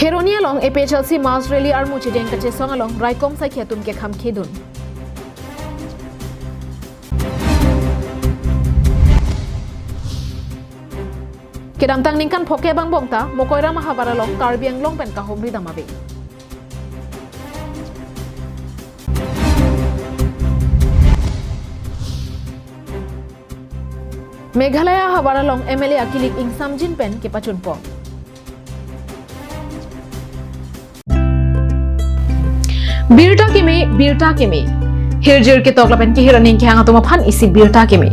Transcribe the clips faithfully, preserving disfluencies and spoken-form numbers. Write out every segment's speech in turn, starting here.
Kheroni along A P H L C mass rally armu chejeng kachesong along raikom saikhi atum kekham khedun. Kedamtang ningkan phokep angbong ta Mokoiram ahavar along Karbi Anglong pen kahumri dam ave. Meghalaya ahavar along M L A akilik ingsamjin pen kepachunpo. Birta keme, birta keme. Hirjir ketok lapen kehir aning kehang atum aphan isi birta keme.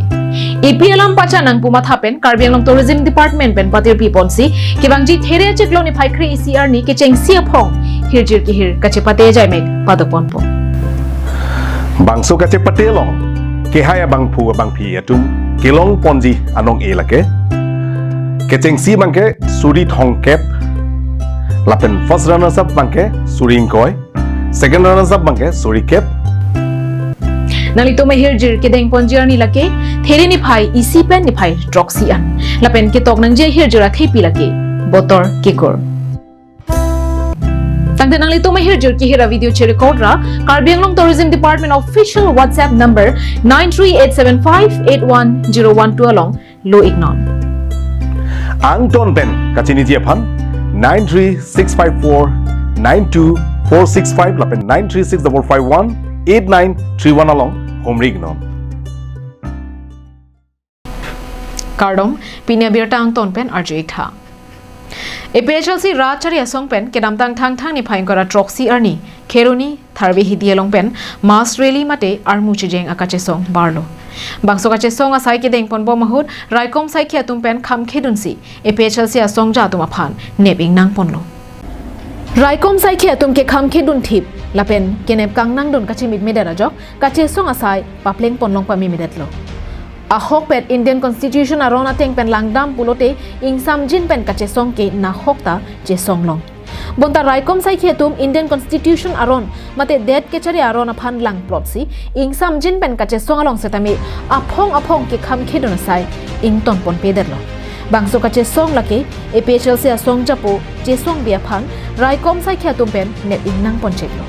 Epi alam pacha nangpu matha pen Karbi Anglong Tourism Department pen patirpi ponsi kevangji There achiklo niphai kre-isi arni kechengsi aphong hirjir kehir kachepate ajaimek padok ponpo. Bangso kachepate along kehai abangphu abangphi atum kelong ponji anong-e lake. Kechengsi abangke suri thomkep, lapen first runners up abangke suri ingkoi, second runners up abangke suri kep. Nanglitum ahirjir kedeng ponji arni lake There niphai isi pen niphai throksi an. Lapen ketok nangji ahirjir athepi lake Botor Kekur. Tangte nanglitum ahirjir kehir avideo cherecord ra Karbi Anglong Tourism Department official WhatsApp number nine three eight seven five eight one zero one two along lo iknon. Angton pen kachiniji aphan nine three six five four nine two four six five lapen nine three six double five one eight nine three one along humri iknon. Kardom, pini abirta angton pen arju iktha. A P H L C Rat Chari Asong pen kedamtang Thangthang niphai ingkoi ra throksi arni Kheroni Tharve Hidi along pen mass rally mate armu chejeng akachesong barlo. Bangso kachesong asai kedeng ponbom ahut raikom saikhi atum pen kham khedunsi A P H L C asongja atum aphan nep ingnang ponlo. Raikom saikhi atum kekham khedun thip lapen kenep kangnangdun kachimitmedet ajok kachesong asai papleng ponlong pamemedetlo. Ahokpet Indian Constitution aron ateng pen langdam pulote ingsamjin pen kachesong ke nahok ta chesong long. Bonta raikom saikhi atum Indian Constitution aron mate det kechari aron aphan langplotsi ingsamjin pen kachesong along setame aphong aphong kekham khedun asai ington ponpedetlo. Bangso kachesong lake A P H L C asongja apo Jesong Bey aphan raikom saikhi atum pen nep ingnang poncheklo.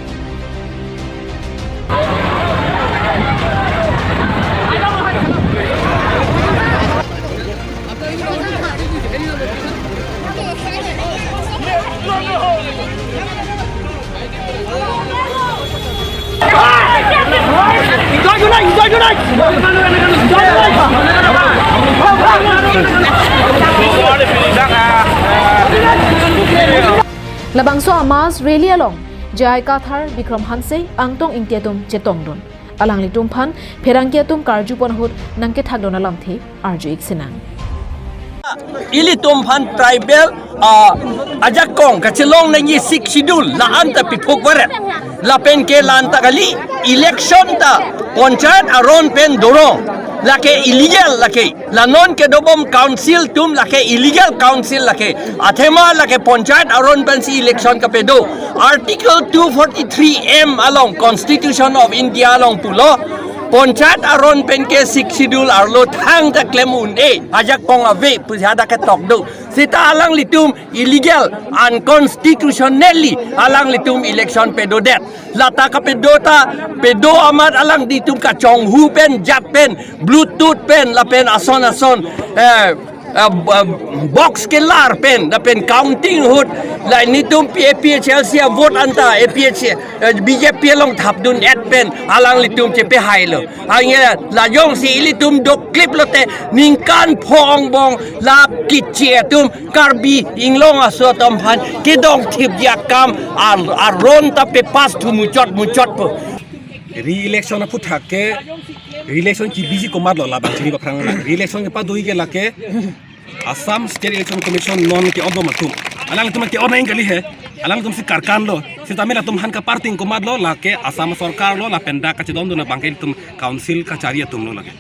Labangso a-mass rally along J I Kathar, Bikram Hanse, Angtong Ingti atum chetongdun. Alanglitum aphan pherangke atum karjupon ahut nangkethakdun alamthe arju iksinang. Ilitum aphan tribal, ah, ajakong kachelong nangji Sixth Schedule la-an ta piphuk varet. Lapen ke la-an ta kali, election ta panchayat aron pen dorong. Lake illegal lake. La non kedobom council atum lake illegal council lake. Athema lake panchayat aron pensi election kapedo. Article two forty-three M along Constitution of India along pulo, panchayat aron pen ke Sixth Schedule arlo thangta klem un-e, ajakong ave pusi hadak ketok do. Seta alanglitum illegal, unconstitutionally alanglitum election pedodet. Lata kapedo ta, pedo amat alanglitum kachonghu pen, jat pen, Bluetooth pen, lapen ason ason, eh, eh, b-, box kelar pen, lapen counting ahut, la nelitum P-, A P H L C a-vote anta, A P H, eh, B J P along thapdun-et pen, alanglitum chepehailo. Hanghe la jongsi ilitum doklip lote, ningkan pho angbong la kiche atum Karbi Anglong aso atum aphan kedongthipji akam ar-, aron ta pepass thu muchot muchotpo. Re-election aphuthak ke, re-election kebiji komatlo labang chini baphrang la. Re-election kepadoji ke lake Assam State Election Commission non ke-otbom atum. Alanglitum ke-ot nangji kali he. Alanglitum si karkan lo. Sitame latum aphan kaparting komatlo lake Assam sorkar lo lapen dak kachedondun abangke ilitum council kachari atum lo lake.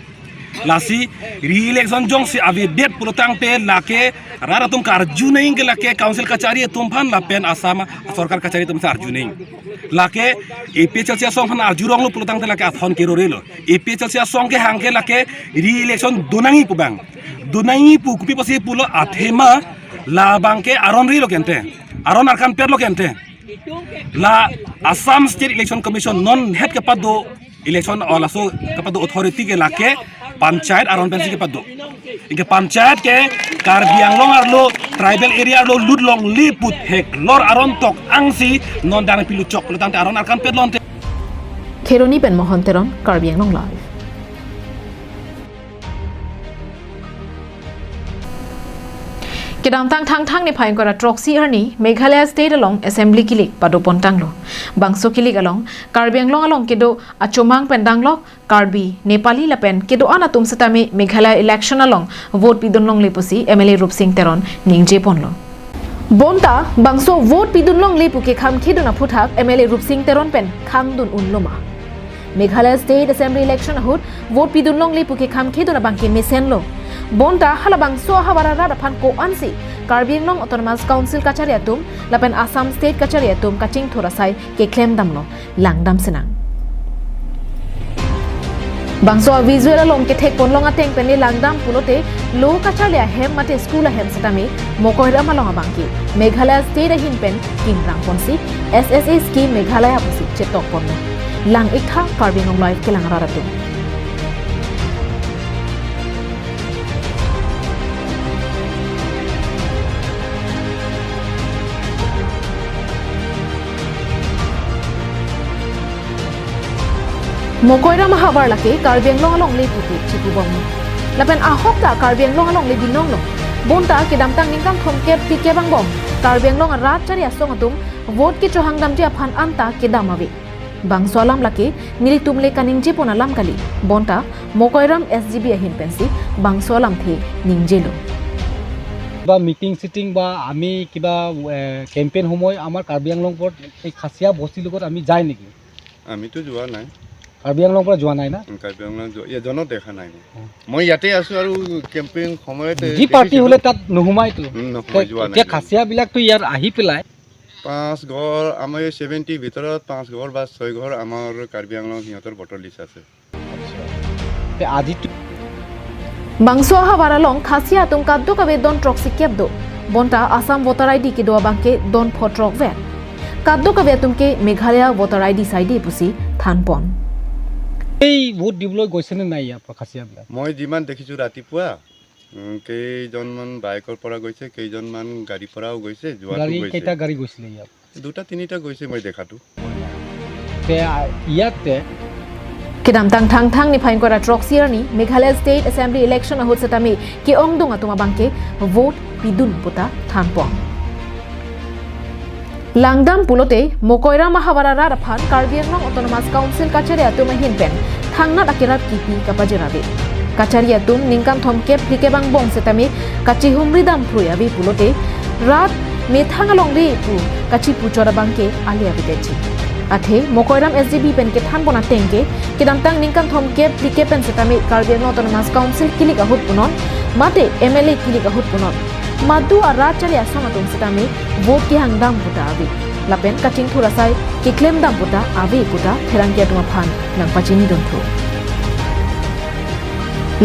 Lasi re-election jongsi avedet pulotangte lake rat atum karju nangji ke lake council kachari atum aphan lapen Assam sorkar kachari atum si arju nangji. Lake A P H L C asong aphan arjuronglo pulotangte lake athon kerorelo. A P H L C asong kehang ke lake re-election donangji pu abang. Donangji pu kopi pusi pulo athema labangke aron rilo kente. Aron arkan perlo kente. La Assam State Election Commission non het kepado election o laso kepado authority ke lake panchayat aron pensi kepado. Anke panchayat ke Karbi Anglong arlo tribal area arlo lut longle pu theklor aron tok angsi non dang pilu chok lo tangte aron arkan perlo ante. Kheroni pen Mohon Teron, Karbi Anglong Live. Kedamtang Thangthang niphai ingkoi ra throksi arni Meghalaya State along Assembly kilik padopon tanglo. Bangso kilik along Karbi Anglong along kedo achomang pen danglok Karbi, Nepali lapen kedo-an atum setame Meghalaya election along vote pidun longle pusi M L A Rupsing Teron ningje ponlo. Bonta bangso vote pidun longle pu kekhang khedun aphuthak M L A Rupsing Teron pen khangdun unlo ma. Meghalaya State Assembly election ahut vote pidun longle pu kekhang khedun abangke mesenlo. Bonta halabangso ahavar arat aphan ko-ansi Karbi Anglong Autonomous Council kachari atum lapen Assam State kachari atum kachingthur asai keklem damlo, langdam sinang. Bangso a-visual along kethek ponlong ateng pen langdam pulote lo kacharli ahem mate school ahem setame Mokoiram along abangke Meghalaya State ahin pen kingrang ponsi S S A scheme Meghalaya pusi chetok ponlo. Lang iktha Karbi Anglong Live kelang arat atum. Mokoiram ahavar lake Karbi Anglong alongle puke chipubom. Lapen ahok ta Karbi Anglong alongle binong lo. Bonta kedamtang ningkan thomkep phlikep angbong Karbi Anglong arat chari asong atum vote kechohang damji aphan anta kedam ave. Bangso alam lake nelitum le kaningje pon alam kali. Bonta Mokoiram S G B ahin pensi bangso alamthe ningjelo. বা meeting cheating বা আমি কিবা কেম্পেইন সময় আমাৰ কাৰ্বি আংলং পৰত এই খাচিয়া বস্তিৰ লগত আমি যায় নেকি? আমিতো যোৱা নাই। কাৰ্বি আংলং পৰা যোৱা নাই না? উম, কাৰ্বি আংলং যোৱা, ইয়াত জনত দেখা নাই মই। অ। মই ইয়াতে আছো আৰু কেম্পেইন সময়তে যি পাৰ্টি দেখিছিলো। হ'লে তাত নোসোমাইতো। উম, নোসোমাই, তে-, যোৱা নাই। এতিয়া খাচিয়াবিলাকতো ইয়াত আহি পেলাই পাঁচ ঘৰ, আমাৰ এই ছেভেণ্টি ভিতৰত পাঁচ ঘৰ বা ছয় ঘৰ আমাৰ কাৰ্বি আংলং সিহঁতৰ ভোটাৰ লিষ্ট আছে। তে আজিতো Bangso ahavar along Khasi atum kadokave don throksi kep do. Bonta Assam voter I D kedo abangke don pho throk vet. Kadokave atum ke Meghalaya voter I D saide pusi than pon. এই ভোট দিবলৈ গৈছেনে নাই ইয়াৰ পৰা খাচিয়াবিলাক? মই যিমান দেখিছো ৰাতিপুৱা, উম, কেইজনমান বাইকৰ পৰা গৈছে, কেইজনমান গাড়ীৰ পৰাও গৈছে, যোৱাটো গাড়ী গৈছে। কেইটা গাড়ী গৈছিলে ইয়াত? দুটা তিনিটা গৈছে মই দেখাতো। তে, আ, ইয়াতে Kedamtang Thangthang niphai ingkoi ra throksi arni Meghalaya State Assembly election ahut setame ke-ongdung atum abangke vote pidun puta than pon. Langdam pulote Mokoiram ahavar arat aphan Karbi Anglong Autonomous Council kachari atum ahin pen thangnat akerap kipi kapajir ave. Kachari atum ningkan thomkep phlikep angbong setame kachihumri dam phrui ave pulote rat methang alongle pu kachipuchot abangke ale ave detji. Athe Mokoiram S G B pen kethan pon ateng ke kedamtang ningkan thomkep phlikep pen setame Karbi Anglong Autonomous Council kilik ahut punon mate M L A kilik ahut punon madu arat chari asong atum setame vote kehang dam puta ave. Lapen kachingthur asai keklem dam puta ave puta pherangke atum aphan nangpachini dunthu.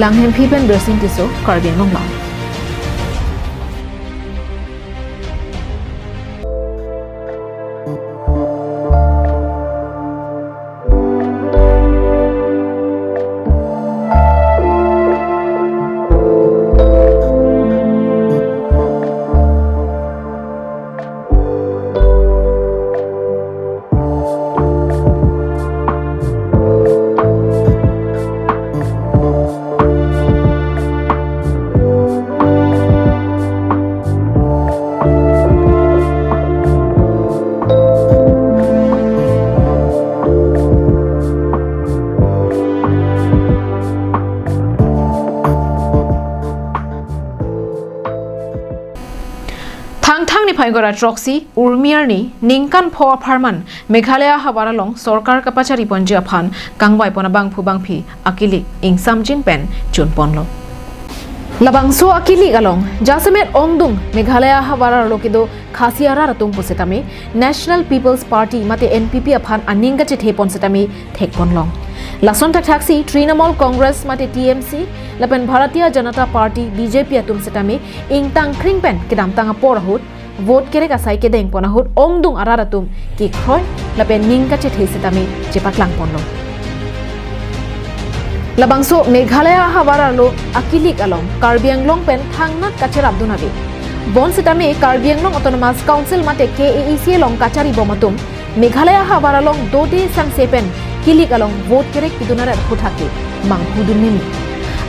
Langhemphi pen Birsing Tisso, Karbi Anglong Live. Thangthang niphai ingkoi ra throksi Urmi arni ningkan pho apharman Meghalaya havar along sorkar kapachari ponji aphan kangvai pon abangphu bangphi akilik ingsamjin pen chun ponlo. Labangso akilik along jasemet ongdung Meghalaya havar arlo kedo Khasi arat atum pusetame National People's Party mate N P P aphan aning kachethe pon setame thek ponlong. Lason thakthaksi Trinamool Congress mate T M C lapen Bharatiya Janata Party B J P atum setame ingtang kring pen kedamtang apor ahut vote kerek asai kedengpon ahut ongdung arat atum kekroi lapen ning kachethe setame chepaklang ponlo. Labangso Meghalaya ahavar arlo akilik along Karbi Anglong pen thangnat kacherapdun ave. Bonsetame Karbi Anglong Autonomous Council mate K A A C along kacharibom atum Meghalaya ahavar along dode sangse pen kilik along vote kerek pidun arat aphuthak ke manghudun meme.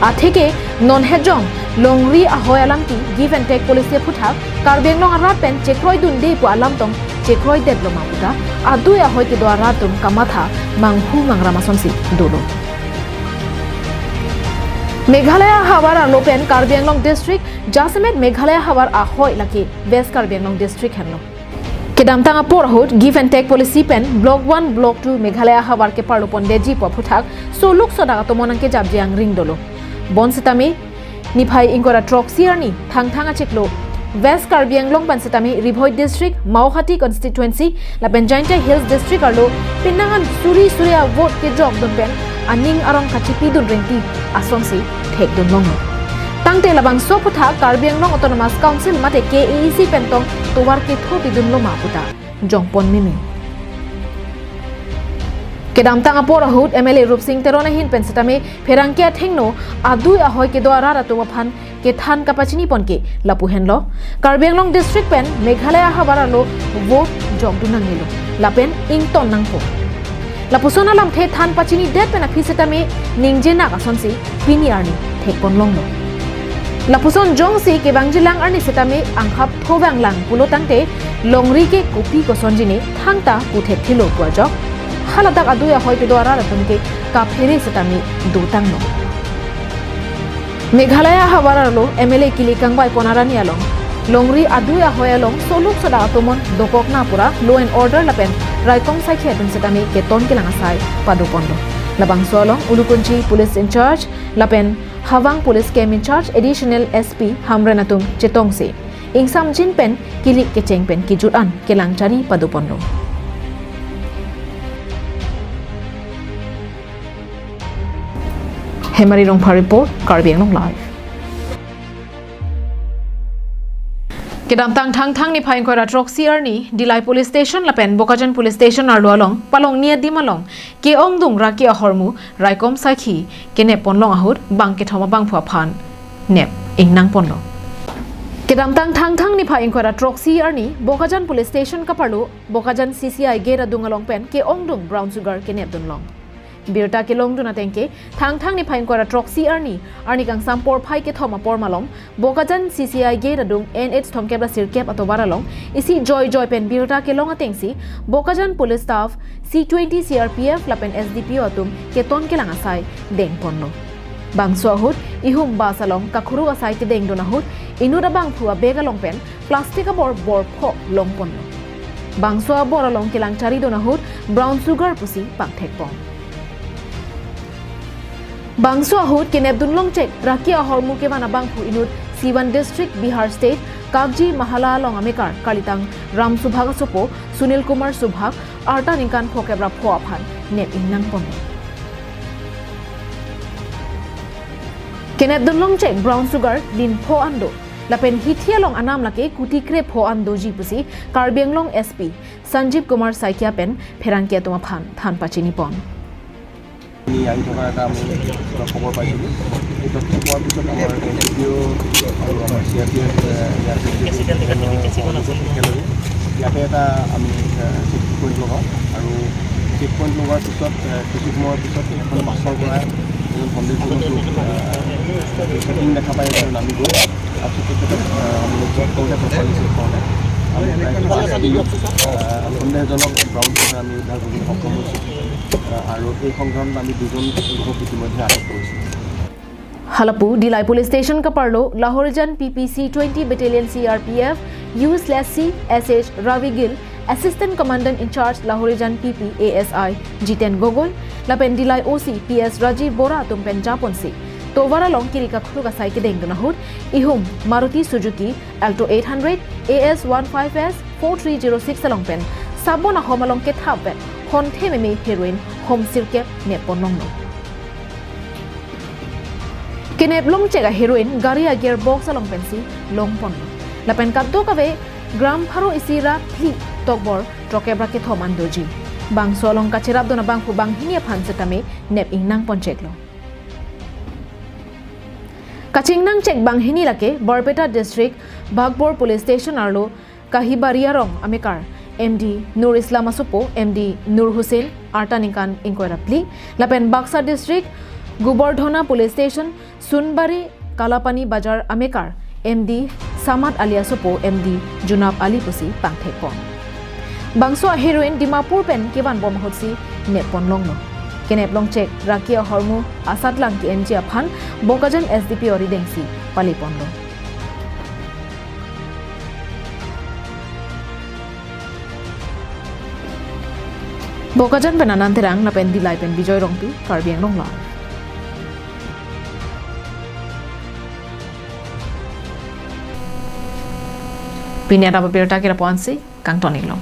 Atheke non hejong longri ahoi alamti give and take policy aphuthak Karbi Anglong arat pen chekroidunde pu alam tong chekroidetlo ma puta adui ahoi kedo arat atum kamatha manghu mangram asonsi dolo. Meghalaya ahavar arlo pen Karbi Anglong district jasemet Meghalaya ahavar ahoi lake West Karbi Anglong district henlo. Kedamtang apor ahut give and take policy pen block one, block two Meghalaya ahavar keparlopon detji pu aphuthak soluk sodak atomon nangkejapji angring dolo. Bonsetame niphai ingkoi ra throksi arni Thangthang achiklo West Karbi Anglong pen setame Ri Bhoi district, Mawhati constituency lapen Jaintia Hills district arlo penang an suri suri avote kejokdun pen aning arong kachipidun rengti asonsi thekdun longlo. Tangte labangso aphuthak Karbi Anglong Autonomous Council mate K A A C pen tong tovar ketho pidunlo ma puta jongpon meme. Kedamtang apor ahut M L A Rupsing Teron ahin pen setame pherangke athengno adui ahoi kedo arat atum aphan kethan kapachinipon ke lapu henlo. Karbi Anglong district pen Meghalaya ahavar arlo vote jokdun nangnelo lapen ington nangpo. Lapuson alamthe than pachinidet pen aphi setame ningjenak asonsi pini arni thekpon longlo. Lapuson jongsi kevangjilang arni setame angkhap thovanglang pulo tangte longri ke kopi kosonjine thangta puthekthelo pu ajok haladak adui ahoi kedo arat atum ke kaphere setame dotanglo. Meghalaya ahavar arlo M L A kili kangvaipon arni along longri adui ahoi along soluk sodak atomon dokok na pura law and order lapen raikom saikhi atum setame keton kelang asai padoponlo. Labangso along Ulukunchi police in charge lapen Hawang police camp in charge additional S P Hamren atum chetongsi ingsamjin pen kilik kecheng pen kejut an kelangchari padoponlo. Hemari Rongphar report, Karbi Anglong Live. Kedamtang Thangthang niphai ingkoi ra throksi arni Dillai police station lapen Bokajan police station arlo along palongni adim along ke-ongdung raki ahormu raikom saikhi kenep ponlong ahut bang kethom abangphu aphan nep ingnang ponlo. Kedamtang Thangthang niphai ingkoi ra throksi arni Bokajan police station kaparlo Bokajan C C I gate adung along pen ke-ongdung brown sugar kenepdun long. Birta kelongdun ateng ke Thangthang niphai ingkoi ra throksi arni, arni kangsam porphai kethom apor malom, Bokajan C C I gate adung N H thomkep ra sirkep atovar along isi joijoi pen birta kelong atengsi Bokajan police staff, C twenty C R P F lapen S D P O atum keton kelang asai dengponlo. Bangso ahut ihum bus along kakhuru asai kedengdun ahut inut abangphu abag along pen plastic abor bor pho longponlo. Bangso abor along kelangcharidun ahut brown sugar pusi pangthekpon. Bangso ahut kenepdun longchek raki ahormu kevan abangphu inut Siwan District, Bihar State, Kagji Mahala along amekar kalitang Ram Subhak asopo Sunil Kumar Subhak, arta ningkan phokep ra pho aphan nep ingnangpon. Kenepdun longchek brown sugar din pho an do, lapen hithi along anam lake kuti krepho an doji pusi Karbi Anglong S P Sanjeev Kumar Saikia pen pherangke atum aphan than pachinipon. আমি আহি থকা এটা আমি খবৰ পাইছিলোঁ। এই তথ্য পোৱাৰ পিছত আমাৰ এছ ডি পি অ' আৰু আমাৰ চি আৰ পি এফ, এ, ইয়াৰ পি এফ একেলগে ইয়াতে এটা আমি, এ, চেক পইণ্ট লগাওঁ আৰু চেক পইণ্ট লগোৱাৰ পিছত, এ, কিছু সময়ৰ পিছত এখন বাছৰ পৰা এজন সন্দেহজনক লোক, এ, চেকিং দেখা পাই নামি গৈ তাৰপিছত তেখেতক, এ, আমি চেক কৰোঁতে প্ৰপাৰলি চেক কৰোঁতে আমি প্ৰায় পাঁচ কিলো, এ, সন্দেহজনক ব্ৰাউন চুগাৰ আমি উদ্ধাৰ কৰিবলৈ সক্ষম হৈছোঁ। আৰু এই সন্ধানত আমি দুজন লোকক ইতিমধ্যে আটক কৰিছোঁ। Halapu, Dillai Police Station kaparlo Lahorijan P P C twenty Battalion C R P F, U slash C, S H Ravi Gill, Assistant Commandant in Charge Lahorijan P P A S I Jiten Gogoi, lapen Dillai O C P S Rajiv Bora atum pen japonsi tovar along kiri kakhru kasai kedengdun ahut ihum Maruti Suzuki Alto eight hundred A S one five S four three zero six along pen sabon ahom along kethap pen honthe meme heroin hom sirkep neppon longlo. Kenep longchek a heroin gari a gear box along pensi longponlo. Lapen kadokave gram pharo isi ra phli tokbor throkep ra kethom an doji. Bangso along kacherapdun abangphu banghini aphan setame nep ingnang poncheklo. Kachingnangchek banghini lake Barpeta District Bhagbor Police Station arlo Kahibari arong amekar M D Nur Islam asopo M D Nur Hussain arta ningkan ingkoi ra phli, lapen Baksa District Gobardhana Police Station Sunbari Kalapani Bazar amekar M D Samad Ali asopo M D Junab Ali pusi pangthekpon. Bangso a-heroin Dimapur pen kevanbom ahutsi neppon longlo. Kenep longchek raki ahormu asatlang ke-enji aphan Bokajan S D P O arideng si paleponlo. Bokajan pen Anand Terang lapen Dillai pen Bijoy Rongpi, Karbi Anglong Live. Pini adap abirta kira ponsi kangton iklo.